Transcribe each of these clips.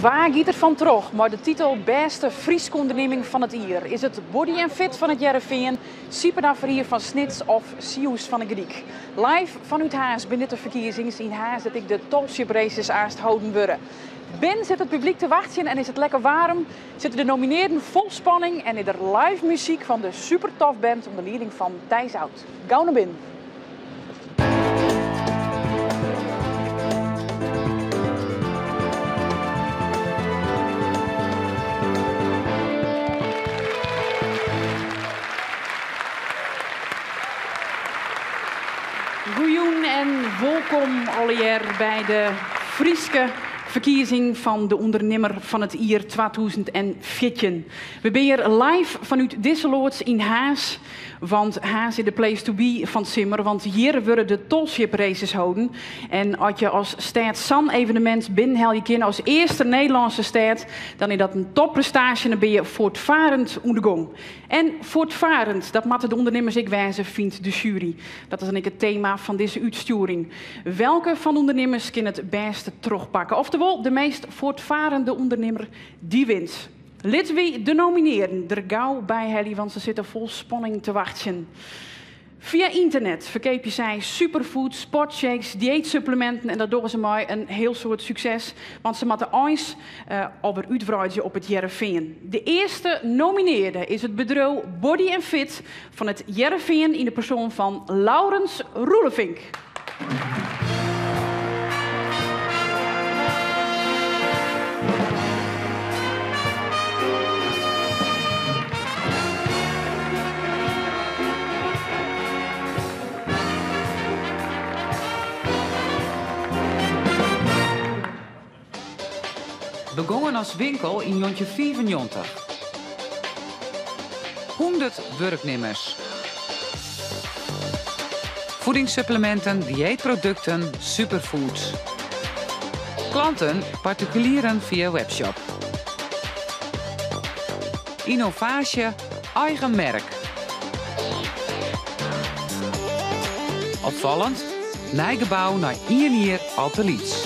Wa giet der fan troch mei de titel bêste Fryske ûndernimming fan it jier? Is it Body and Fit fan It Hearrenfean, Sieperda Ferhier fan Snits of Sius fan 'e Gordyk? Live fanút Harns binne dit de ferkiezings. Yn Harns dêr't ek de Tall Ship Races aanst holden wurde. Binnen sit it publyk te wachtsjen en is it lekker waarm. Sitte de nominearden fol spanning en is der live muzyk fan de Supertof Band ûnder lieding fan Thijs Oud. Gau nei binnen. Goejûn en wolkom allegear by de Fryske ferkiezing fan de ûndernimmer fan it jier 2014. We binne hjir live fanút dizze loads yn Harns. Want Harns is de place to be fan 't simmer, want hjir wurde de Tall Ship Races holden. En as je as stêd sa'n evenemint binnenhelje kinne as earste Nederlânske stêd, dan is dat in topprestaasje en dan binne je voortvarend oan de gong. En voortvarend, dat moatte de ûndernimmers ek wêze, fynt de sjuery. Dat is dan ek it tema fan dizze útstjoering. Welke fan de ûndernimmers kin it bêste trochpakke? Oftewol, de meast voortvarende ûndernimmer, dy wint. Litte wy de nominearden der gau by helje, want se sitte fol spanning te wachtsjen. Fia ynternet ferkeapje sy superfoods, sportshakes, dieetsuppleminten en dat dogge se mei in hiel soad sukses, want se moatte eins alwer útwreidzje op It Hearrenfean. De earste nominearde is it bedriuw Body and Fit fan It Hearrenfean yn de persoan fan Laurens Roelevink. Begongen as winkel yn 1995. 100 wurknimmers. Voedingssupplementen, dieetprodukten, superfoods. Klanten, partikulieren fia webshop. Ynnovaasje, eigen merk. Opfallend, nij gebou nei ien jier al te lyts.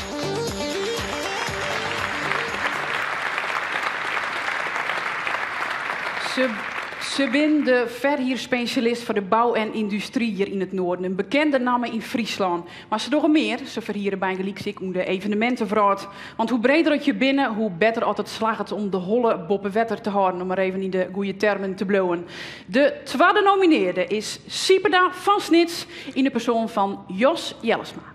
Se bin de ferhierspesjalist foar de bou en yndustry hjir yn it Noarden. In bekende namme yn Fryslân. Mar se dogge mear, se ferhiere bygelyks ek yn de evenemintewrâld. Want hoe breder oft je binne, hoe better oft it slagget om de holle boppe wetter te hâlden, om mar even yn de goede termen te bliuwen. De twadde nominearde is Sieperda fan Snits yn de persoan fan Jos Jellesma.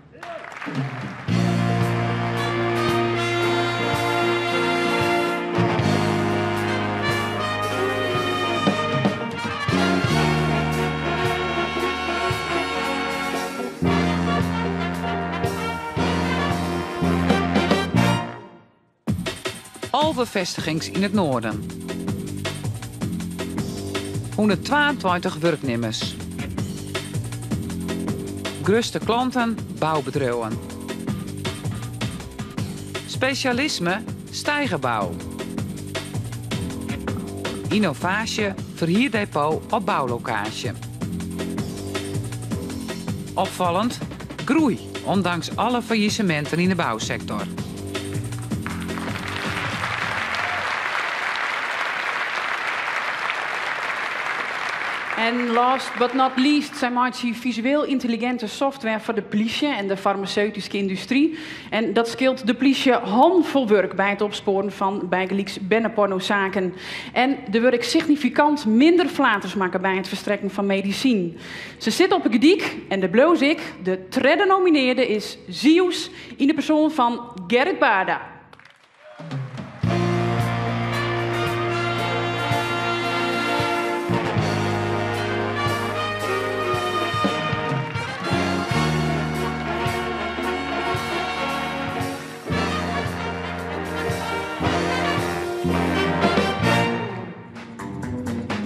11 festigings yn it Noarden. 122 wurknimmers. Grutste klanten, boubedriuwen. Spesjalisme, steigerbou. Ynnovaasje, ferhierdepot op boulokaasje. Opfallend, groei, ondanks alle faillissementen yn de bousektor. En last but not least, sy meitsje fisueel yntelliginte software foar de plysje en de farmaseutyske yndustry. En dat skeelt de plysje hanfol wurk by it opspoaren fan bygelyks bernepornosaken. En der wurde ek signifikant minder flaters makke by it ferstrekken fan medisyn. Se sit op 'e Gordyk en dêr bliuwt se ek. De tredde nominearde is Zius yn de persoan fan Gerrit Baarda.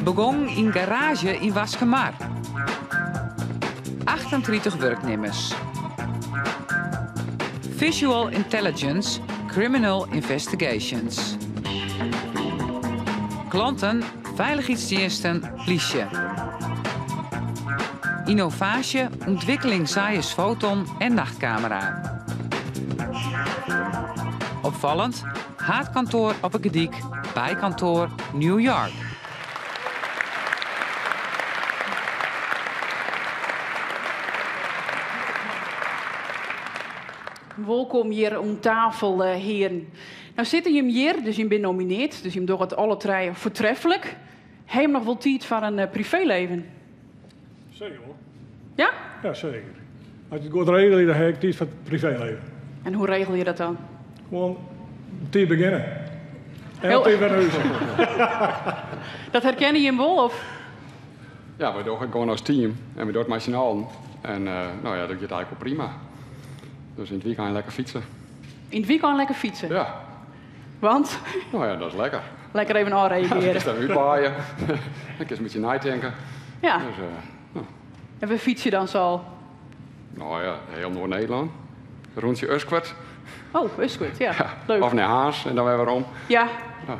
Begong yn garaazje yn Waskemar. 38 wurknimmers. Visual Intelligence Criminal Investigations. Klanten, feilichheidstsjinsten, plysje. Ynnovaasje, ûntwikkeling Zeiss Foton en nachtkamera. Opfallend, haadkantoar op 'e Gerdyk, bykantoar New York. Wolkom hjir oan tafel, hearen. No sitte jim hjir, dus jim binne nomineard, dus jim dogge it alle trije foartreflik. Ha jim noch wol tiid foar in privéleven? Seker wol. Ja? Ja, seker. As je it goed regelje, dan ha ik tiid foar it privéleven. En hoe regel je dat dan? Gewoan op tiid begjinne. En op tiid wer nei hûs. Dat herkenne jim wol, of? Ja, wy dogge it gewoan as team en we dogge it mei syn allen. En no ja, dat giet eigentlik wol prima. Dus yn it wykein lekker fytse. Yn it wykein lekker fytse? Ja. Want? No ja, dat is lekker. Lekker even ôfreagearje. Ja, kinst even útwaaie. Dan kinst in bytsje neitinke. Ja. Dus, no. En wêr fyts je dan sa? No ja, hiel Noard-Nederlân. Rûntsje Uskwert. Oh, Uskwert, ja. Leuk. Of nei Harns en dan wer werom. Ja.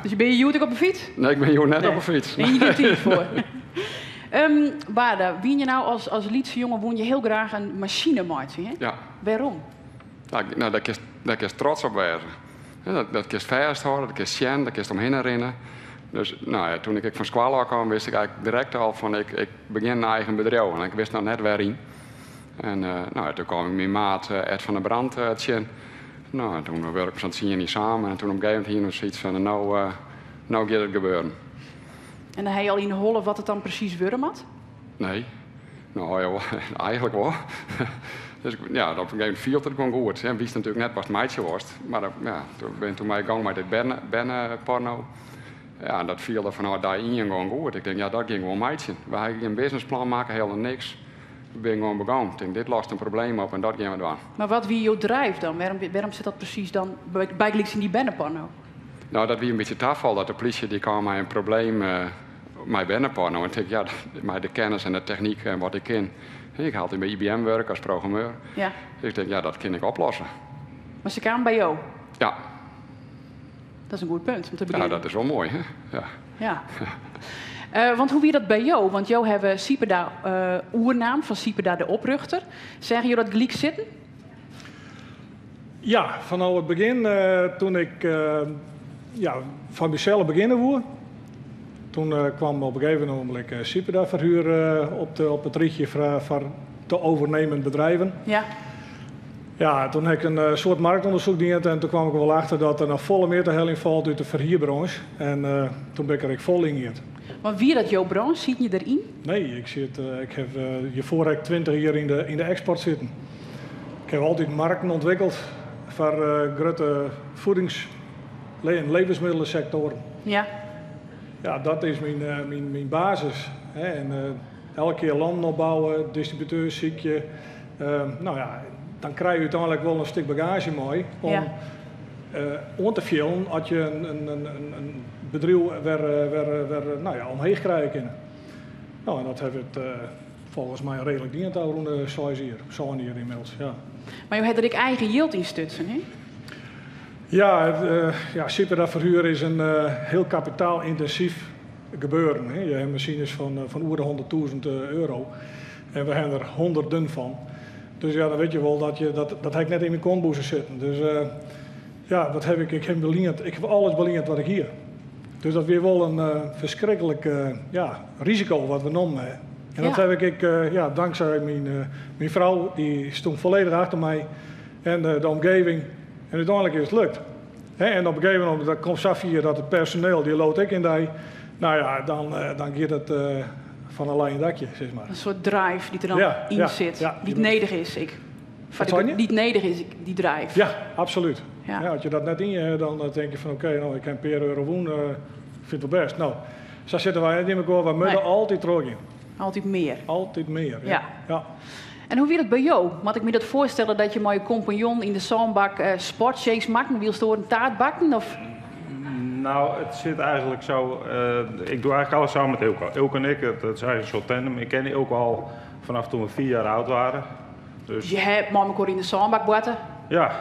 Dus je binne hjoed ek op de fyts? Nee, ik bin hjoed net op de fyts. Nee, gjin tiid foar. Barda, wiene je nou as lytse jonge woene je hiel graach in masine meitsje, hè? Ja. Wêrom? No, dêr kinst trots op wêze. Dat kinst fêsthâlde, dat kinst sjen, dêr kinst omhinne rinne. Dus no ja, toen ik ek fan skoalle ôfkaam, wist ik eigentlik direkt al fan ik begjin in eigen bedriuw. En ik wist noch net wêryn. En no ja, toen kaam ik myn maat Ed van der Brand tsjin. No, en toen wurken we sa'n tsien jier samen. En toen op in gegeven momint hiene we soiets fan no, no giet it gebeuren. En dan ha je al yn 'e holle wat it dan presys wurde moat? Nee. No ja, eigentlik wol. Dus ja, op in gegeven momint fielt it gewoan goed. En witst natuerlik net watst meitsje wolst. Mar ja, toen bin toen mei gong mei dit berneporno. Ja, en dat fielde fanôf dei ien gewoan goed. Ik tink, ja, dat gean ik gewoan meitsjen. We ha gjin businessplan makke, helemaal niks. We binne gewoan begûn. Ik tink, dit lost in probleem op en dat gean we dwaan. Mar wat wie jo drive dan? Wêrom sit dat presys dan bygelyks yn dy berneporno? No, dat wie in bytsje tafal dat de plysje dy kaam mei in probleem mei berneporno. En ik tink, ja, mei de kennis en de technyk en wat ik kin. Ik ha altyd by IBM wurke as programmeur. Ja. Dus ik tink, ja, dat kin ik oplosse. Mar se kamen by jo? Ja. Dat is in goed punt om te begjinnen. Ja, dat is wol moai, hè? Ja. Ja. Want hoe wie dat by jo? Want jo hawwe Sieperda oernaam fan Sieperda de oprjochter. Seagen jo dat gelyk sitten? Ja, fanôf it begjin toen ik ja, foar mysels begjinne woe. Toen kwam op in gegeven ogenblik Sieperda Verhuur op it rychje foar te overnemen bedrijven. Ja. Ja, toen ha ik in soad marktonderzoek dien en toen kwam ik wol achter dat der noch folle mear te heljen falt út de ferhierbranche. En toen bin ik der ek fol yn gien. Want wie dat jo branche? Sieten je deryn? Nee, ik sit, ik ha hjirfoar ek 20 jier yn de eksport sitten. Ik ha altyd markten ûntwikkeld foar grutte voedings- en levensmiddelensektoaren. Ja. Ja, dat is myn basis. Hè. En elke kear lannen opbouwe, distributeurs sykje. No ja, dan krije je úteinlik wol in stik bagaazje mei om Ja. oan te fielen as je in bedriuw wer no ja, omheech krije kinne. No, en dat ha we it folgens my reedlik dien rûn de seis jier, sân jier ynmiddels, ja. Mar jo ha der ek eigen jild yn stutsen, hè? Ja, ja, Sieperda Verhuur is in hiel kapitaalyntinsyf gebeuren. Hè. Je ha masines fan oer de 100.000 euro en we ha der honderden fan. Dus ja, dan wit je wol dat je, dat, dat ha ik net yn myn kontbûse sitten. Dus ja, wat ha ik? Ik ha beliend, ik ha alles beliend wat ik hie. Dus dat wie wol in ferskriklik ja, risiko wat we nommen ha. En dat Ja. ha ik ek, ja, dankzij myn frou, dy stond folledich achter my en de omgeving. En úteinlik is it lukt. Hè, en op in gegeven momint dat komt safier dat it personeel, dy leaut ek yn dy. No ja, dan giet it fan in leien dakje, sis mar. In soart drive dy't der dan Ja, yn ja, sit, ja. dy't nedich is ek. Wat sei je? Dy't nedich is, dy drive. Ja, absolút. Ja. Ja, as je dat net yn je ha, dan tink je fan oké, no, ik ha in pear euro wûn, fyn it wol bêst. No, sa sitte wy net yn mekoar, wy moatte Nee. altyd trochgean. Altyd mear. Altyd mear, ja. Ja. Ja. En hoe wie dat by jo? Moat ik my dat foarstelle dat je mei je kompanjon yn de sânbak sportshakes makken, wylst oaren taart bakten? Of? Nou, it sit eigentlik sa. Ik doch eigentlik alles samen met Eelco. Eelco en ik, dat is eigentlik in soart tandem. Ik ken Eelco al vanaf toen we 4 jaar oud waren. Dus Je ha mei mekoar yn de sânbak boarte? Ja,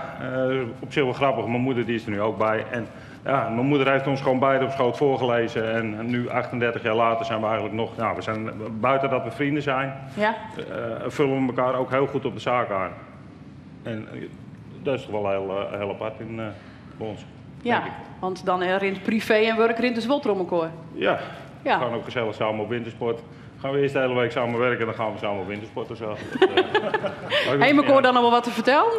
op sich wol grappich. Myn moeder dy is der nu ek by. En ja, myn moeder heeft ons gewoon beide op schoot voorgelezen. En nu, 38 jaar later, zijn we eigenlijk nog... Nou, we zijn, buiten dat we vrienden zijn, Ja. vullen we elkaar ook heel goed op de zaak aan. En dat is toch wel heel apart in Bij ons. Ja, want dan rint privé en wurk rint dus wol troch elkoar. Ja, Ja. we gaan ook gezellig samen op wintersport. Gaan we eerst de hele week samen werken en dan gaan we samen op wintersport of zo. Dat, Heb je elkaar dan nog wel wat te vertellen?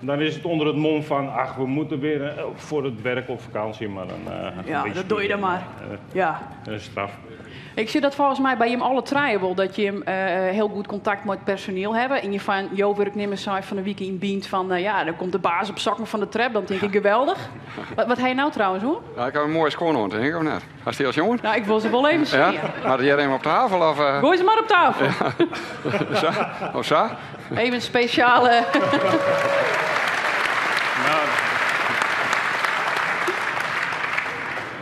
Dan is het onder het mom van, ach, we moeten weer voor het werk op vakantie. Maar dan, een Ja, beetje dat doe je dan maar. Ja. Een straf. Ik zie dat volgens mij bij hem alle treien wel, dat je hem heel goed contact met het personeel hebben. En je van jouw werknemers zei van de week in Bient van, ja, dan komt de baas op zakken van de trap, dan denk ik geweldig. Wat hij nou trouwens hoor? Ja, ik heb een mooie schoonhond, denk ik, of net? Had die als jongen? Nou, ik wil ze wel even zien. Ja? Maar die even op tafel of, Gooi ze maar op tafel. Ja. Zo? Of zo? Even een speciale. Nou.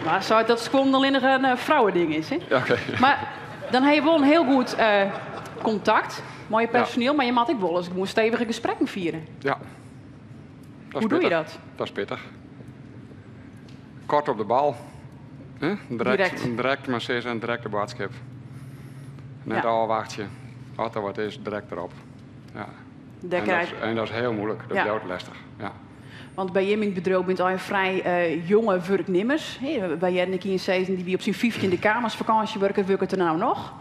Maar zou dat gewoon alleen nog een vrouwending is, hè? Ja, oké. Maar dan heb je wel een heel goed contact, mooi personeel, maar je mag ik wel eens gewoon stevige gesprekken vieren. Ja. Dat is Hoe doe je pittig. dat? Dat is pittig. Kort op de bal. Hè? Direct, Direct. direct maar zes en direct de boodschap. Net Ja. al wacht je. Als er wat is, direct erop. Ja. Daar En krijg dat is heel moeilijk. Dat Ja. blijft lastig. Ja. Want bij Jim in het bedrijf bent al een vrij jonge werknemers. Hè, bij Jenneke in Sezen, die wie op zijn 15e kamers vakantie werken, werken er nou nog.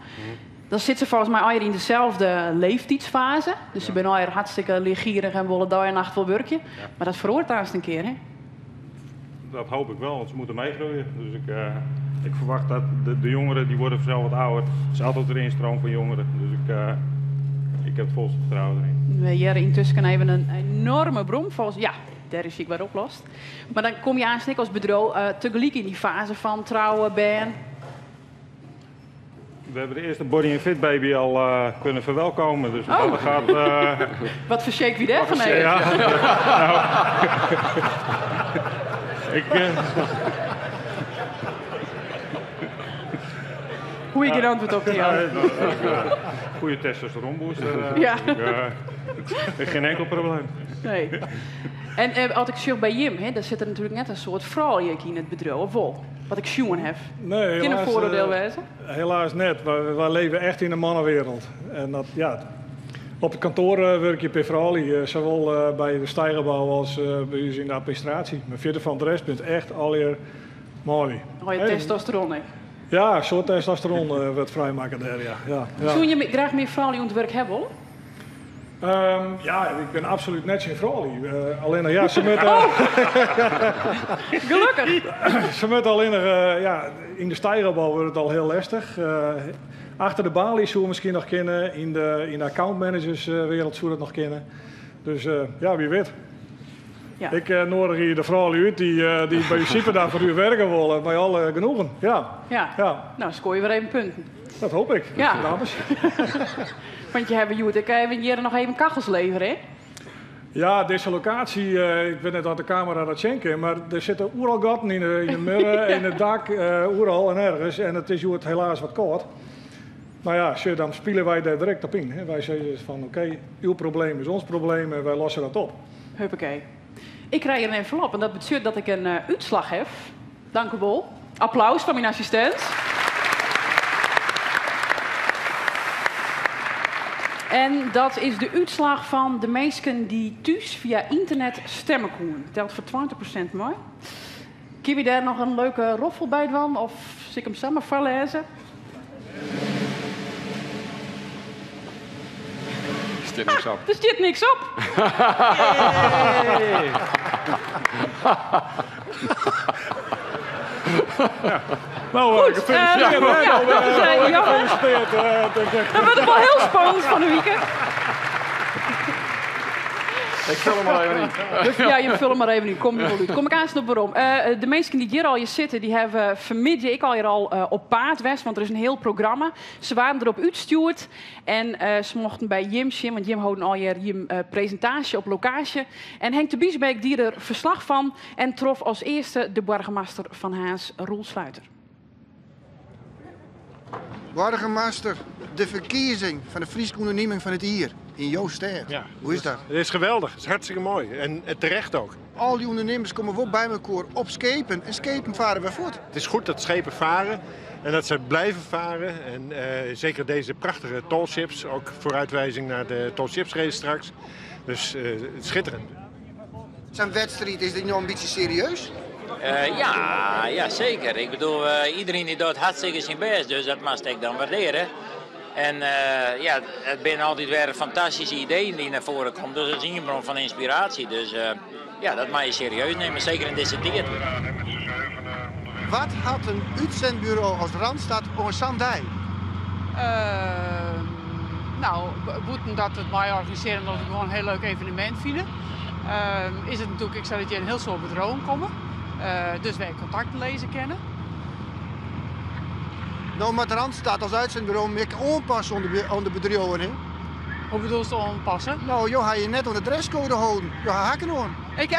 Dan zit ze volgens mij al in dezelfde leeftijdsfase. Dus ze zijn al hartstikke leergierig en willen dag en nacht wel werken. Maar dat verhoort daar eens een keer, hè? Dat hoop ik wel, want ze moeten meegroeien. Dus ik verwacht dat de jongeren, die worden vanzelf wat ouder. Er is altijd een instroom van jongeren. Dus ik heb het volste vertrouwen erin. We hier intussen even een enorme brom. Volgens, ja, daar is ik weer oplost. Maar dan kom je aan als bedrijf tegelijk in die fase van trouwen, ben. We hebben de eerste Body and Fit baby al kunnen verwelkomen. Dus Oh. dat gaat, Wat voor shake wie daarvan Wat voor heeft. shake, ja. Nou. Ik Hoe ik een antwoord op die Ja, had. goede testosteronbooster Ja. Ik geen enkel probleem. Nee. En als ik zeg bij Jim, hè, daar zit er natuurlijk net een soort vrouwelijk in het bedrijf, of wel? Wat ik sjoen heb. Nee, Kan een helaas, vooroordeel wezen? Helaas net. Wij leven echt in een mannenwereld. En dat, ja, op het kantoor werk je per vrouw, zowel bij de stijgerbouw als bij ons in de administratie. Maar verder van de rest bent echt alweer mooi. Oh, je Hey. testosteron, hè? Ja, een soort testosteron werd vrijmaken daar, ja. Ja, ja. Zou je graag meer vrouwen in het werk hebben, hoor? Ja, ik ben absoluut net zijn vrouw. Alleen nog, ja, ze met, Oh. Gelukkig. Ze met alleen nog, ja, in de stijgerbouw wordt het al heel lastig. Achter de balie zullen we misschien nog kennen. In de accountmanagerswereld zullen we het nog kennen. Dus ja, wie weet. Ja. Ik nodig hier de vrouwen uit die bij Sipe daar voor u werken willen. Bij alle genoegen. Ja. Ja. Ja. Nou, scoor je weer even punten. Dat hoop ik. Ja. Dames. Want je hebt Joet, ik even hier nog even kachels leveren, hè? Ja, deze locatie, ik weet net uit de camera dat schenken, maar er zitten oeral gaten in de muren, in het dak, oeral en ergens. En het is Joet helaas wat koud. Maar ja, zie, dan spelen wij daar direct op in. Hè. Wij zeggen dus van, oké, uw probleem is ons probleem en wij lossen dat op. Huppakee. Ik krijg een envelop en dat betekent dat ik een uitslag heb. Dank u wel. Applaus van mijn assistent. En dat is de uitslag van de meesten die thuis via internet stemmen koen. Telt voor 20% mooi. Kun je daar nog een leuke roffel bij doen? Of zal ik hem samen voorlezen? Er zit niks op. Er zit niks op. Hey. Ja. Nou, Goed, gefeliciteerd, hè? ja, dat is, jammer. Gefeliciteerd, denk ik. Dat wordt wel heel spannend van de weekend. Ik vul hem maar even in. Ja, je vult hem maar even in. Kom er wel uit. Kom ik aan op waarom. De mensen die hier al je zitten, die hebben vanmiddag ik al hier al op paard west, want er is een heel programma. Ze waren erop uitgestuurd en ze mochten bij Jim zien, want Jim houden al hier Jim presentatie op locatie. En Henk de Biesbeek die er verslag van en trof als eerste de burgemeester van Harns, Roel Sluiter. Burgemeester, de verkiezing van de Friese onderneming van het Ier in Joost-Stad. Ja, Hoe is dat? Het is geweldig, het is hartstikke mooi en terecht ook. Al die ondernemers komen wel bij elkaar op schepen en schepen varen weer voort. Het is goed dat schepen varen en dat ze blijven varen. En zeker deze prachtige tallships, ook vooruitwijzing naar de tallships race straks. Dus schitterend. Sa'n wedstriid, is dit no in bytsje serieus? Ja, ja zeker. Ik bedoel, iedereen die doet hartstikke zijn best, dus dat mag ik dan waarderen. En ja, het zijn altijd weer fantastische ideeën die naar voren komen, dus dat is een bron van inspiratie. Dus ja, dat mag je serieus nemen, zeker in deze tijd. Wat had in útsendburo as Randstad oan sa'n dei? Nou, bûten dat we it mei organisearje omdat we it gewoan in hiel leuk evenemint fine, is it natuerlik ek sa dat hjir in hiel soad bedriuwen komme, dus wy kontakten lizze kinne. No moat Randstad as útsendburo him ek oanpasse oan de bedriuwen, hè? Hoe bedoelst oanpasse? No, jo ha je net oan de dresscode holden. Jo ha hakken oan. Ik,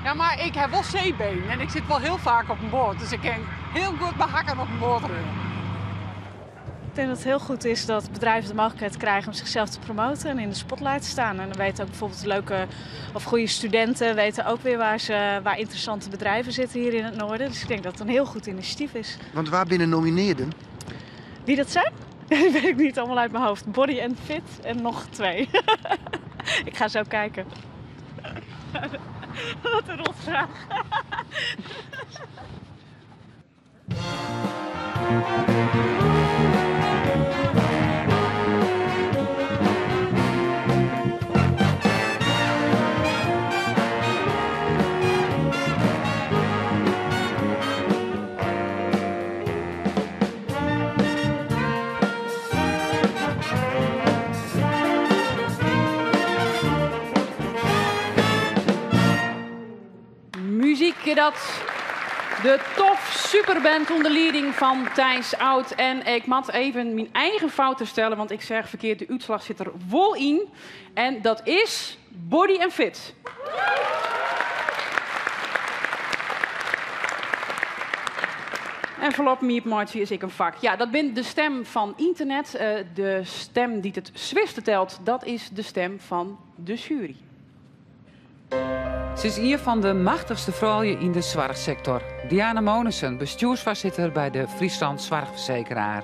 ja, mar ik ha wol seebenen en ik sit wol hiel faak op in boat, dus ik kin hiel goed mei hakken op in boat rinne. Ik denk dat het heel goed is dat bedrijven de mogelijkheid krijgen om zichzelf te promoten en in de spotlight te staan. En dan weten ook bijvoorbeeld leuke of goede studenten weten ook weer waar interessante bedrijven zitten hier in het noorden. Dus ik denk dat het een heel goed initiatief is. Want wa binne nominearden? Wie dat zijn? Dat weet ik niet allemaal uit mijn hoofd. Body and Fit en nog 2. Ik ga zo kijken. Wat een rotvraag. Muzyk dat de Tof Superband ûnder lieding fan Thijs Oud. En ik moat even myn eigen fout herstelle, want ik seach ferkeard, de útslach sit der wol yn. En dat is Body and Fit. Envelop meitsje is ek in fak. Ja, dat bin de stim fan ynternet. De stim dy't it swierste telt, dat is de stim fan de sjuery. Se is ien fan de machtichste froulju yn de soarchsektor. Diana Monissen, bestjoersfoarsitter by de Friesland Soarchfersekeraar.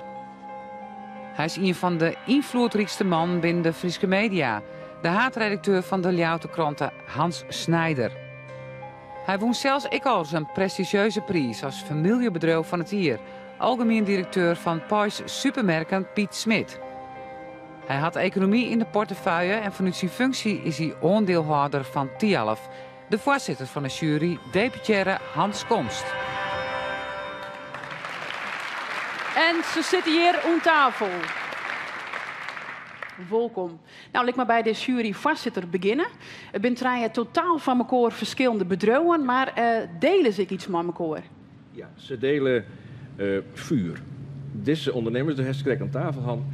Hy is ien fan de ynfloedrykste mannen binnen de Fryske media. De haadredakteur fan de Ljouwerter Krante, Hans Snijder. Hy wûn sels ek al ris in prestizjeuze priis as famyljebedriuw fan it jier, algemien direkteur fan Poiesz Supermerken Piet Smit. Hy hat ekonomy yn de portefeuille en fanút syn funksje is hy oandielhâlder fan Thialf, de foarsitter fan de sjuery, deputearre Hans Konst. En se sitte hjir oan tafel. Wolkom. Nou, lit my by de sjueryfoarsitter begjinne. It binne trije totaal fan mekoar ferskillende bedriuwen, mar diele se ek iets mei mekoar? Ja, se diele vuur. Dizze ûndernimmers, dêr hast krekt oan tafel hân,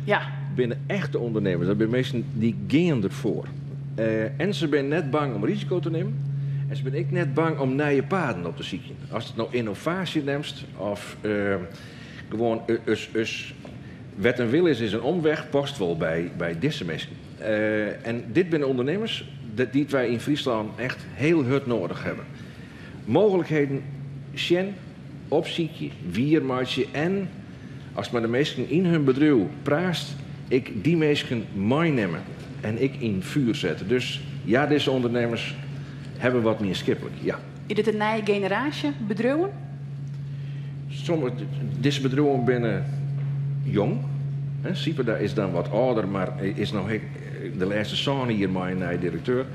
binne echte ûndernimmers. Dat binne minsken dy gean derfoar. En se binne net bang om risiko te nimmen. En se binne ek net bang om nije paden op te sykjen. Ast it no ynnovaasje nimst of gewoan us wet en wil is, is in omweg, past wol by dizze minsken. En dit binne ûndernimmers dy't wy yn Fryslân echt hiel hurd nedich hawwe. Mooglikheden sjen, opsykje, wier meitsje en ast mei de minsken yn hun bedriuw praatst, ek dy minsken meinimme en ek yn fjoer sette. Dus ja, dizze ûndernimmers hawwe wat mienskiplik, ja. Is dit in nije generaasje bedriuwen? Sommige, dizze bedriuwen binne jong. Sieperda is dan wat âlder, mar is no de lêste 7 jier mei in nije direkteur.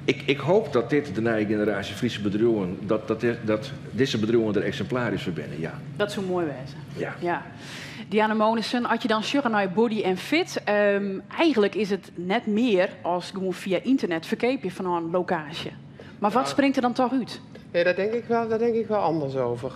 Ik, ik hoop dat dit de nije generaasje Fryske bedriuwen, dat, dat, dat dizze bedriuwen der eksimplarysk foar binne, ja. Dat soe moai wêze. Ja. Ja. Diana Monissen, as je dan sjogge nei Body and Fit, eigentlik is it net mear as gewoan fia ynternet ferkeapje fan in lokaasje. Mar wat springt der dan toch út? Nee, daar denk ik wel, daar denk ik wel anders over.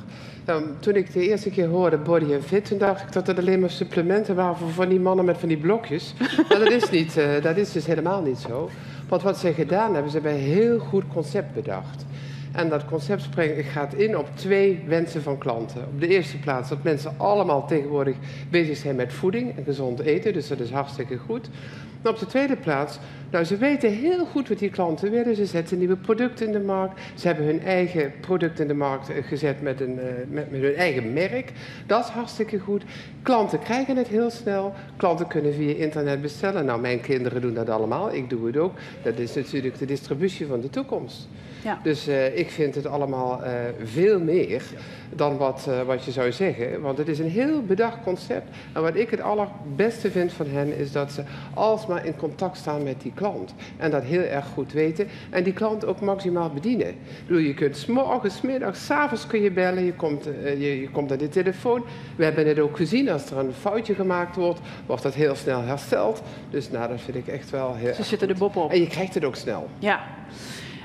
Nou, toen ik de eerste keer hoorde Body and Fit, toen dacht ik dat het alleen maar supplementen waren voor van die mannen met van die blokjes. Maar dat is niet, dat is dus helemaal niet zo. Want wat ze gedaan hebben, ze hebben een heel goed concept bedacht. En dat concept gaat in op 2 wensen van klanten. Op de eerste plaats dat mensen allemaal tegenwoordig bezig zijn met voeding en gezond eten. Dus dat is hartstikke goed. Maar op de tweede plaats, nou, ze weten heel goed wat die klanten willen. Ze zetten nieuwe producten in de markt. Ze hebben hun eigen product in de markt gezet met hun eigen merk. Dat is hartstikke goed. Klanten krijgen het heel snel. Klanten kunnen via internet bestellen. Nou, mijn kinderen doen dat allemaal. Ik doe het ook. Dat is natuurlijk de distributie van de toekomst. Dus ik vind het allemaal veel meer dan wat je zou zeggen. Want het is een heel bedacht concept. En wat ik het allerbeste vind van hen is dat ze alsmaar in contact staan met die klant. En dat heel erg goed weten. En die klant ook maximaal bedienen. Ik bedoel, je kunt 's morgens, 's middags, 's avonds kun je bellen. Je komt aan de telefoon. We hebben het ook gezien. Als er een foutje gemaakt wordt, wordt dat heel snel hersteld. Dus nou, dat vind ik echt wel heel Ze erg zitten er goed. bovenop. En je krijgt het ook snel. Ja.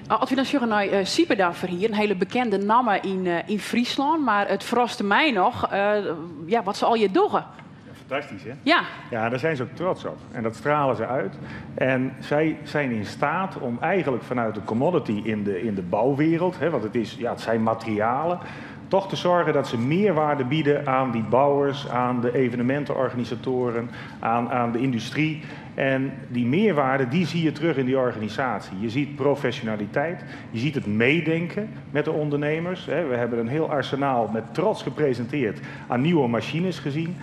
As we dan sjogge nei Sieperda Verhier, in hiele bekende namme yn Fryslân, mar it ferraste my noch, ja, wat se allegear dogge. Ja, fantastisch, hè? Ja. Ja, daar zijn ze ook trots op. En dat stralen ze uit. En zij zijn in staat om eigenlijk vanuit de commodity in de bouwwereld, hè, want ja, het zijn materialen, toch te zorgen dat ze meerwaarde bieden aan die bouwers, aan de evenementenorganisatoren, aan de industrie. En die meerwaarde, die zie je terug in die organisatie. Je ziet professionaliteit, je ziet het meedenken met de ondernemers. We hebben een heel arsenaal met trots gepresenteerd aan nieuwe machines gezien,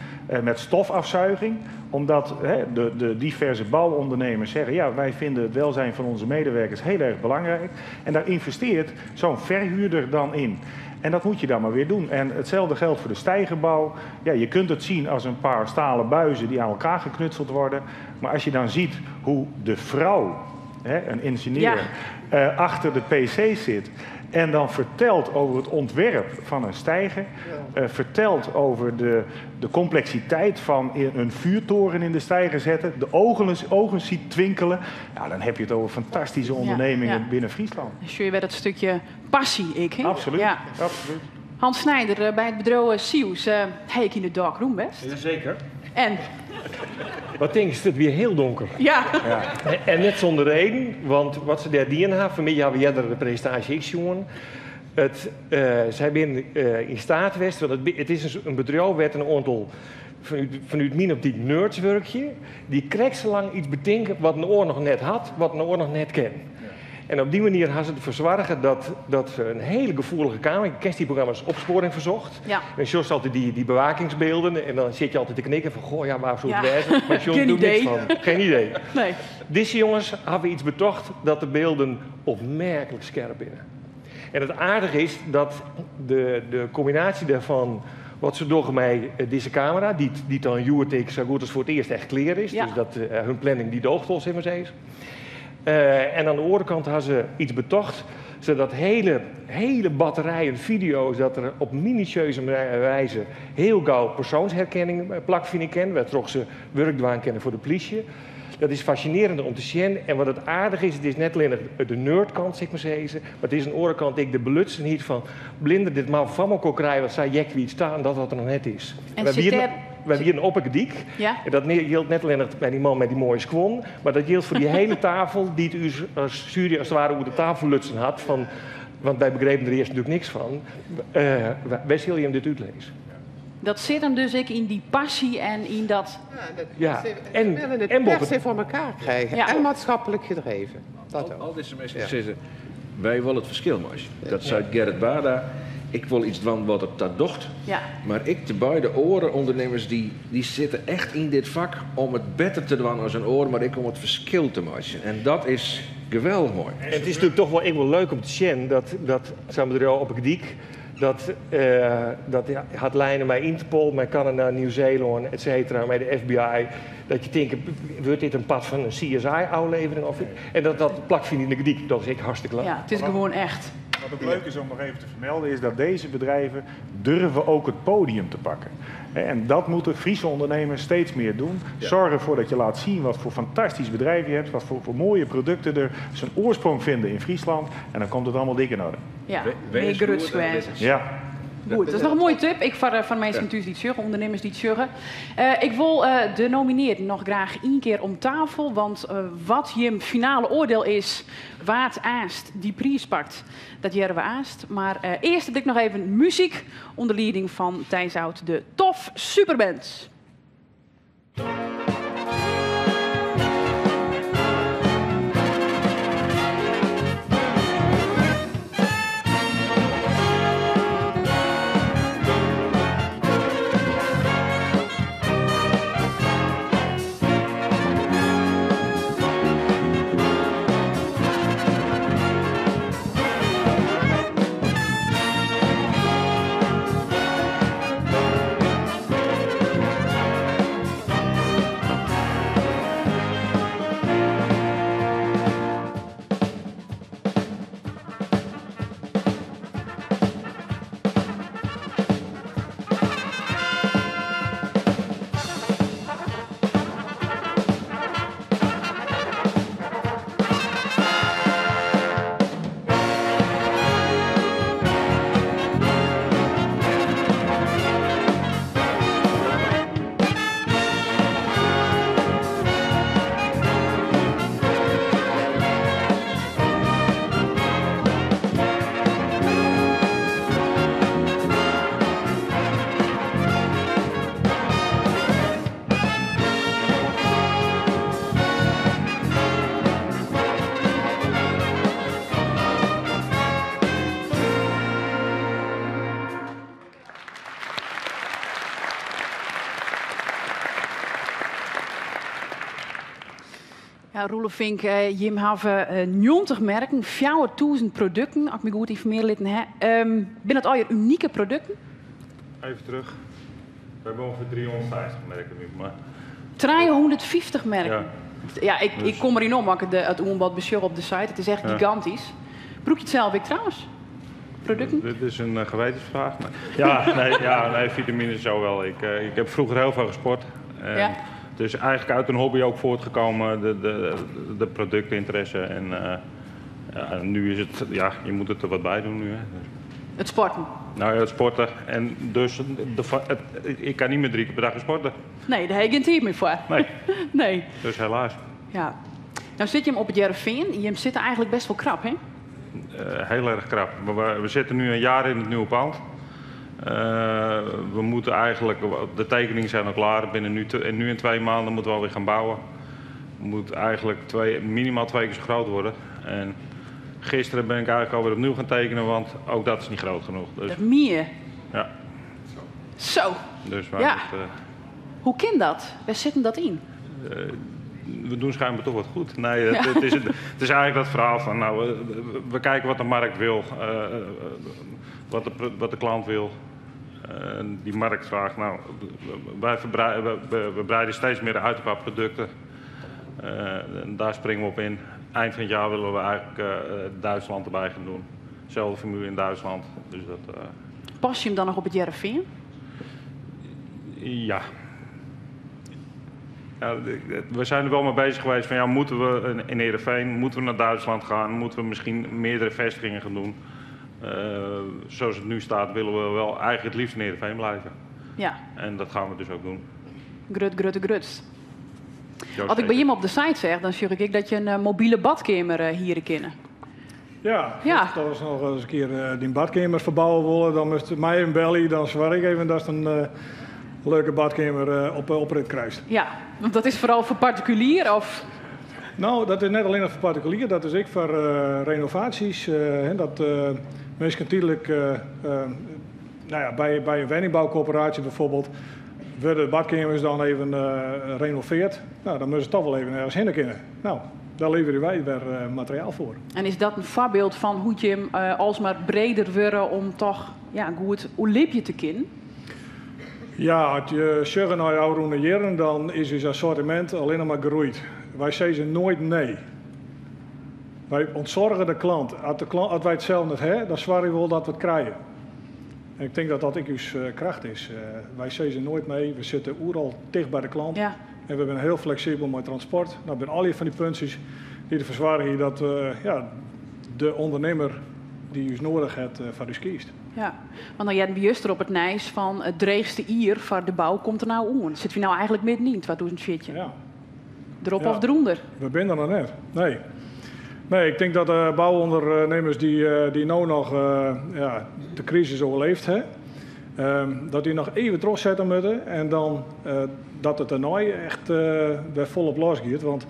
met stofafzuiging. Omdat de diverse bouwondernemers zeggen, ja, wij vinden het welzijn van onze medewerkers heel erg belangrijk. En daar investeert zo'n verhuurder dan in. En dat moet je dan maar weer doen. En hetzelfde geldt voor de steigerbouw. Ja, je kunt het zien als een paar stalen buizen die aan elkaar geknutseld worden. Maar als je dan ziet hoe de vrouw, hè, een ingenieur, achter de pc zit en dan vertelt over het ontwerp van een steiger, vertelt over de complexiteit van een vuurtoren in de steiger zetten, de ogen ziet twinkelen. Ja, dan heb je het over fantastische ondernemingen binnen Friesland. Dan zie je weer dat stukje passie, ik, hè? Absoluut, absoluut. Hans Snijder bij het bedrijf Sius, ha ik yn de dark room west. Jazeker. En? Wat denk je, het weer heel donker. Ja. En net zonder reden, want wat se dêr dien ha, fanmiddei hawwe we earder de presintaasje ek sjoen. Sy binne yn steat west, want it is in bedriuw wêr't in oantal fanút myn optyk nerds wurkje, dy't krekt sa lang yts betinke wat in oar noch net hat, wat in oar noch net ken. En op dy manier ha se derfoar soarge dat se in hiele gefoelige kamera. Kenst dy programma's Opsporing Verzocht? Ja. En sjochst altyd dy bewakingsbylden en dan sitte je altyd te knikken fan, goh, ja, wêr soe it wêze? Mar sjoch, Geen doe niks idee. fan. Geen idee. Nee. Dizze jonges hawwe yts betocht dat de bylden opmerklik skerp binne. En it aardige is dat de kombinaasje dêrfan, wat se dogge mei dizze kamera, dy't dan hjoed ek sa goed as foar it earst echt klear is. Dus dat hun planning dy doocht wol, sil ik mar sizze. En oan de oare kant hawwe se yts betocht, sadat hiele batterijen fideo's, dat der op minutieuze wize hiel gau persoansherkenning plakfine kin, wêrtroch't se wurk dwaan kinne foar de polysje. Dat is fascinearjend om te sjen. En wat it aardige is, it is net allinnich de nerdkant, sil ik mar sizze, mar it is oan de oare kant ek de belutsenheid fan blinder dit mar foar elkoar krije, want sy jek wie it stean dat dat der noch net is. En Wy sit wiene op 'e dyk. En dat jildt net allinnich by dy man mei dy moaie skuon, mar dat jildt foar dy hiele tafel dy't ús as sjuery as it ware oer de tafel lutsen hat. Fan, want wy begrepen der earst natuerlik niks fan. Wy sille jim dit útlizze. Dat sit him dus ek yn dy passy en yn dat... Ja, dat Ja, ze willen het en per se voor elkaar krijgen. En maatschappelijk gedreven. Dat ook. Al dizze minsken sizze, wy wolle it ferskil meitsje. Dat sei Gerrit Bada. Ik wol yts dwaan wat it dat docht. Mar ek de beide oare ûndernimmers dy sitte echt yn dit fak om it better te dwaan as in oar, mar ek om it ferskil te meitsjen. En dat is geweldich moai. En it is natuerlik dochs wol ek wol leuk om te sjen dat sa'n bedriuw op 'e dyk dat hat linen mei Interpol, mei Kanada, Nieuw-Zeeland, et cetera, mei de FBI. Dat je tinkt, wurdt dit in part fan in CSI-ôflevering? Of, en dat dat plakfynt yn De Gordyk, dat is ek hartstikke leuk. Ja, it is gewoan echt. Wat ook leuk is om nog even te vermelden is dat deze bedrijven durven ook het podium te pakken. En dat moeten Friese ondernemers steeds meer doen. Zorg ervoor dat je laat zien wat voor fantastisch bedrijf je hebt, wat voor mooie producten er zijn oorsprong vinden in Friesland. En dan komt het allemaal dik in orde. Ja, Wees meer goed grut en kwijt. dit is- Goed, dat is nog een mooie tip. Ik foar minsken thús dy't sjogge, ûndernimmers dy't sjogge. Ik wol de nominearden noch graach ien kear om tafel. Want wat jim finale oardiel is, wa't aanst dy priis pakt, dat hearre we aanst. Mar earst ha ik noch even muzyk ûnder lieding fan Thijs Oud, de Tof Superband. Ja, Roelof Vink, jim hawwe 90 merken, 4000 produkten, as ik my goed ynformearje litten ha. Binne dat allegear unike produkten? Even terug. We hebben ongeveer 350 merken nu. Maar... 350 merken? Ja. Ja, ik kom deryn om as ik it oanbod besjoch op de site. It is echt gigantysk. Brûke je it sels ek trouwens? Produkten? Dit is een gewetensvraag. Maar ja, nee, ja, nee, vitamines zo wel. Ik heb vroeger heel veel gesport. En Het is eigenlijk uit een hobby ook voortgekomen, de productinteresse. En ja, nu is het, ja, je moet het er wat bij doen nu. Hè. Dus. Het sporten? Nou ja, het sporten. En dus, de, het, ik kan niet meer 3 keer per dag sporten. Nee, daar heb je geen tijd meer voor. Nee. Nee. Dus helaas. Ja. Nou zit je hem op het Hearrenfean. Je zit eigenlijk best wel krap, hè? Heel erg krap. We zitten nu een jaar in het nieuwe pand. We moeten eigenlijk, de tekeningen zijn al klaar. Binnen nu, te, nu in 2 maanden moeten we alweer gaan bouwen. We moeten eigenlijk minimaal 2 keer zo groot worden. En gisteren ben ik eigenlijk alweer opnieuw gaan tekenen, want ook dat is niet groot genoeg. Dus Dat meer? Ja. Zo. Dus wij moeten Hoe kan dat? Waar zit hem dat in? We doen schijnbaar toch wat goed. Nee, het is eigenlijk dat verhaal van, nou, we kijken wat de markt wil, wat de klant wil. Die markt vraagt, nou, wij we breiden steeds meer uit qua producten. En daar springen we op in. Eind van het jaar willen we eigenlijk Duitsland erbij gaan doen. Zelfde formule in Duitsland. Dus dat. Pas je hem dan nog op het Hearrenfean? Ja. Ja, we zijn er wel mee bezig geweest van, ja, moeten we in Heerenveen, moeten we naar Duitsland gaan, moeten we misschien meerdere vestigingen gaan doen. Zoals het nu staat willen we wel eigenlijk het liefst in Heerenveen blijven. En dat gaan we dus ook doen. Grut, grut, grut. Jo, Als ik bij zeker. je op de site zeg, dan zie ik dat je een mobiele badkamer hier kennen. Ja, dat was nog eens een keer die badkamer verbouwen willen, dan moest mij een belly, dan zwaar ik even dat het een leuke badkamer op oprit krijgt. Ja, want dat is vooral voor particulier of? Nou, dat is net alleen nog voor particulier, dat is ik voor renovaties. Hè, dat mensen natuurlijk bij een woningbouwcoöperatie bijvoorbeeld, worden de badkamers dan even gerenoveerd. Nou, dan moeten ze toch wel even ergens heen kunnen. Nou, daar leveren wij weer materiaal voor. En is dat een voorbeeld van hoe je hem alsmaar breder wordt om toch, ja, goed oerlipje te kunnen? Ja, als je zegt naar jouw oude jaren, dan is het assortiment alleen nog maar gegroeid. Wij zeggen nooit nee. Wij ontzorgen de klant. Als wij het zelf niet hebben, dan zwaar ik wel dat we het krijgen. En ik denk dat dat ook uw kracht is. Wij zeggen nooit nee. We zitten overal dicht bij de klant. En we zijn heel flexibel met transport. Nou, bij al die van die puntjes die ervoor zorgen dat de ondernemer die u nodig heeft voor u kiest. Ja, want dan jij juist er op het nijs van het dreigste ier voor de bouw komt er nou om. Zitten we nou eigenlijk midden in 2014? Ja. Erop of eronder? We zijn er nog net. Nee. Nee, ik denk dat de bouwondernemers die nou nog de crisis overleefd hebben, dat die nog even trots zetten moeten en dan dat het er nou echt weer volop losgaat. Want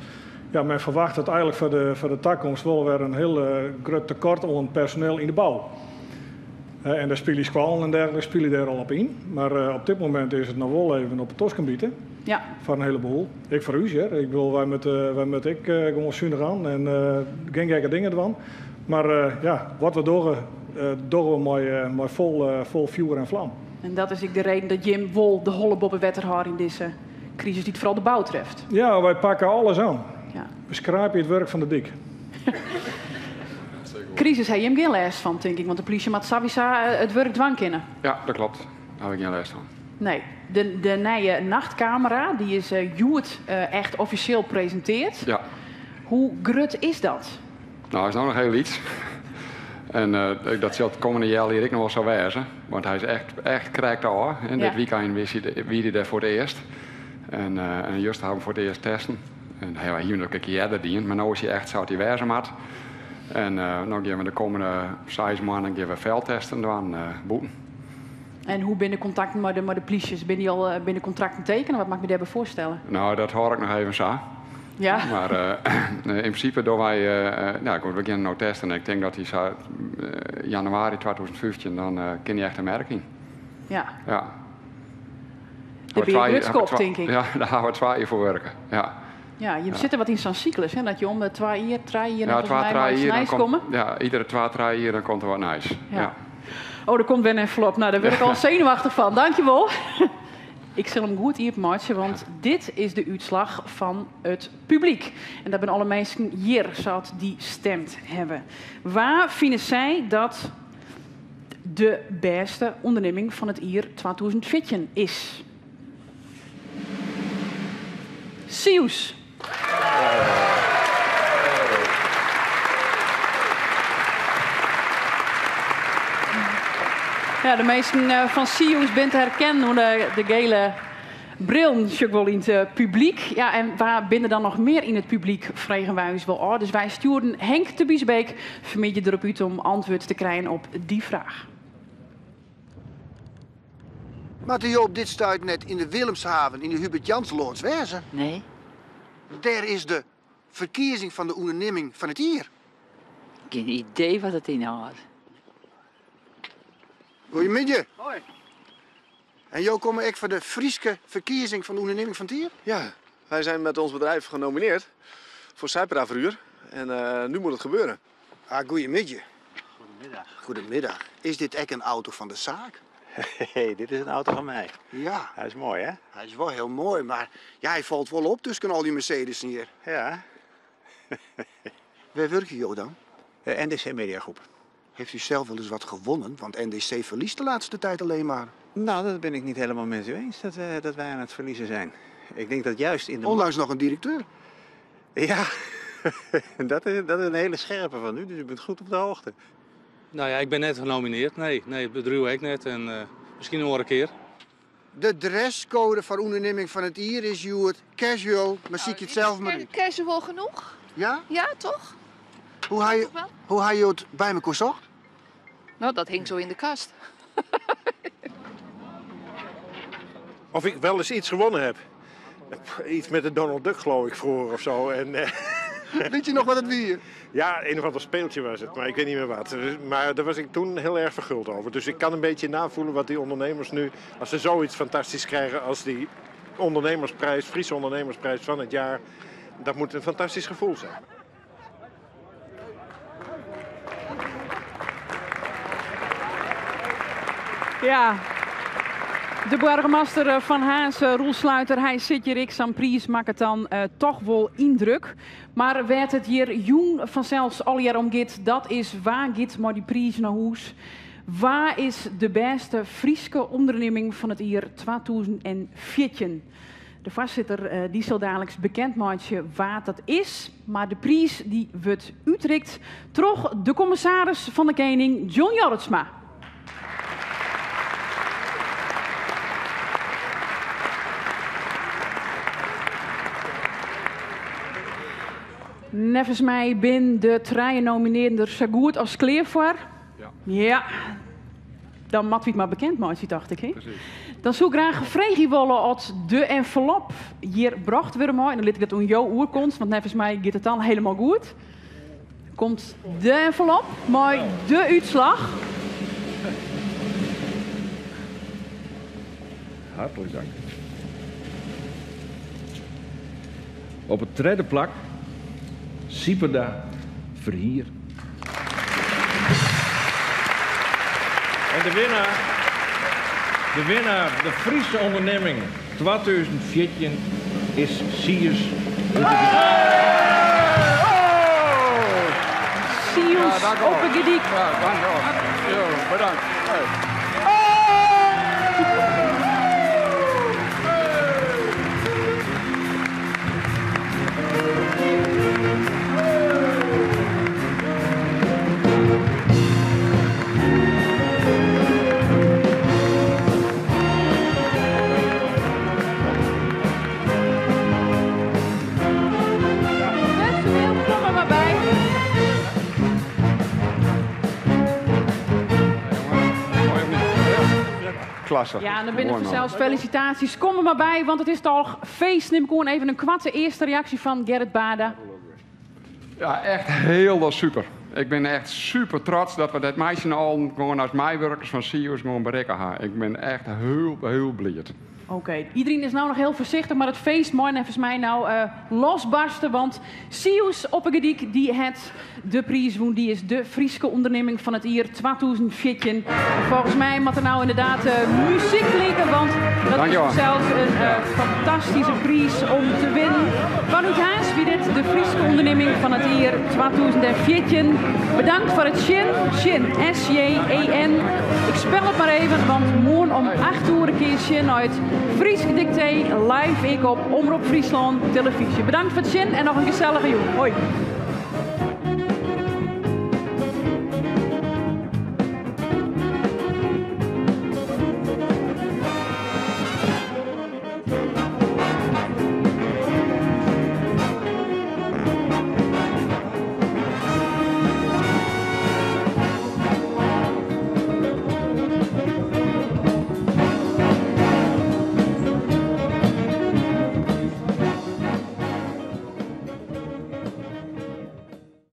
men verwacht het eigenlijk voor de toekomst wel weer een heel groot tekort aan personeel in de bouw. En daar spelen squalen en dergelijke spelen daar al op in. Maar op dit moment is het nog wel even op het tosken bieden. Voor een heleboel. Ik voor u, hè. Ik bedoel, wij met wij met ik gewoon zuinig aan en geen gekke dingen ervan. Maar wat we doen, doen we mooi vol vuur en vlam. En dat is ook de reden dat Jim Wol de holle bobben wetter in deze crisis die het vooral de bouw treft. Ja, wij pakken alles aan. We schrapen het werk van de dik. Crisis heb je hem geen last van, denk ik. Want de politie moet sowieso het werk dwang kennen. Ja, dat klopt. Daar heb ik geen last van. Nee. De nieuwe nachtcamera, die is Joert echt officieel presenteerd. Hoe grut is dat? Nou, hij is nou nog heel iets. En dat zal het komende jaar hier ik nog wel zo wezen. Want hij is echt krijgt al. En dit weekend wist hij de, wie hij daar voor het eerst. En juist hebben we voor het eerst testen. En hij was hier nog een keer eerder dien, maar nu is hij echt zo dat hij wezen moet. En nu gaan we de komende 6 maanden gaan we veldtesten doen, boeten. En hoe binnen contacten met de polities? Ben je al binnen contracten tekenen? Wat mag ik me daarbij voorstellen? Nou, dat hoor ik nog even zo. Maar in principe doen wij nou, goed, we gaan nou testen. En ik denk dat hij zo januari 2015, dan kan hij echt een merking. Ja. De Hebben we beer Rutskop, denk ik. Ja, daar gaan we 2 jaar voor werken. Ja. Ja, je sitte wat yn sa'n syklus, hè, dat je om de twa jier, trije jier, Ja, neffens twa, my trije mei jier, dan nijs komt, komme. ja, iedere twa, trije jier dan komt der wat nijs. Ja. Ja. Oh, der komt wer in envelop. Nou, dêr wurd ik al senuwachtich fan. Dankjewol. Ik sil him goed iepenmeitsje, want dit is de útslach fan it publyk. En dat binne alle minsken hjir, sa't dy stimd hawwe. Wa fine sy dat de bêste ûndernimming fan it jier 2014 is? Sius. Ja, de minsken eh, fan Sius binne te herkennen oan de, de gele brillen, sjoch ik wol yn it eh, publyk. Ja, en wa binne der dan noch mear yn it publyk, fregen wy ús wol ôf. Dus wy stjoerden Henk te Biesbeek fanmiddei derop út om antwurd te krijen op dy fraach. Moatte jo op dit stuit net yn de Willemshaven yn de Hubert Jansloads wêze? Nee. Dêr is de ferkiezing fan de ûndernimming fan it jier. Gjin idee wat it ynhâldt. Goeiemiddei. Hoi. En jo komme ek foar de Fryske ferkiezing fan de ûndernimming fan it jier? Ja, wij zijn met ons bedrijf genomineerd voor Sijperda Verhuur. En eh, nu moet het gebeuren. Ah, goeiemiddei. Goedemiddag. Goedemiddag. Is dit ek in auto fan de saak? Hey, dit is een auto van mij. Ja. Hij is mooi, hè? Hy is wol hiel moai, mar ja, hy falt wol op tusken al dy Mercedes hjir. Ja. Wêr wurkje jo dan? Eh, NDC Mediagroep. Heeft u zelf wel eens wat gewonnen? Want NDC verliest de laatste tijd alleen maar. Nou, dat ben ik niet helemaal met u eens, dat, eh, dat wij aan het verliezen zijn. Ik denk dat juist in de... Onlangs nog een directeur. Ja, dat is, dat is een hele scherpe van u, dus u bent goed op de hoogte. Nou ja, ik ben net genomineerd. Nee, nee het bedrijf ook net. En eh, misschien nog een keer. De dresscode foar ûndernimming fan it jier is hjoed casual, mar sykje it sels mar út. Casual genoeg? Ja? Ja, toch? Hoe ha je, Toch wel? hoe ha jo it by mekoar socht? Nou, dat hing zo in de kast. Of ik wel eens iets gewonnen heb. Iets met de Donald Duck, geloof ik, vroeger of zo. En, eh, Weet je nog wat het wie? Ja, een of ander speeltje was het, maar ik weet niet meer wat. Maar daar was ik toen heel erg verguld over. Dus ik kan een beetje navoelen wat die ondernemers nu... als ze zoiets fantastisch krijgen als die ondernemersprijs, Friese ondernemersprijs van het jaar... dat moet een fantastisch gevoel zijn. Ja. De boargemaster eh, fan Harns, eh, Roel Sluiter, hy sit hjir ek. Sa'n priis makket dan eh, toch wol yndruk. Mar wêr't it hjir jûn fansels allegear om giet, dat is wa giet mei dy priis nei hûs? Wa is de bêste Fryske ûndernimming fan it jier 2014? De foarsitter eh, dy sil daliks bekend meitsje wa't dat is. Mar de priis dy wurdt útrikt troch de kommissaris fan de Kening, John Jorritsma. Neffens my binne de trije nominearden der sa goed as klear foar. Ja. Ja. Dan moatte wy it mar bekend meitsje, tocht ik. Hè? Presys. Dan soe ik graach freegje wolle oft de envelop hjir brocht wurde mei. En dan lit ik dat oan jo oer, want neffens my giet it dan hielendal goed. Komt de envelop mei de útslach. Hartlik dank. Op it tredde plak Sieperda Verhier. En de winnaar, de winnaar, de Friese onderneming 2014 is Sius. Sius Ja, dank u wel. op 'e gedyk. Ja, dank u wel. Jo, bedankt. Hey. Personeel, kom er maar bij. Klasse. Ja, en dan binnen Mooi, man. vanzelfs felicitaties. Kom er maar bij, want het is toch feest. Neem ik gewoon even een kwarte eerste reactie van Gerrit Bada. Ja, echt heel super. Ik ben echt super trots dat we dat meisje al gewoon als meiwurkers van Sius gewoon bereiken hebben. Ik ben echt heel, heel blij. Oké, iedereen is nou noch hiel foarsichtich, mar it feest mei neffens my no losbarste, want Sius op 'e Gedyk dy hat de priis wûn. Dy is de Fryske ûndernimming fan it jier 2014. En folgens my moat der no ynderdaad muzyk klinke, want dat is fansels in fantastyske priis om te winnen. Fanút Harns wie dit de Fryske ûndernimming fan it jier 2014. Bedankt foar it sjen. Sjen, S-J-E-N. Ik spel it mar even, want moarn om 8 oere kinne je sjen nei it Frysk Diktee live ek op Omrop Fryslân Televyzje. Bedankt foar it sjen en noch in gesellige jûn. Hoi.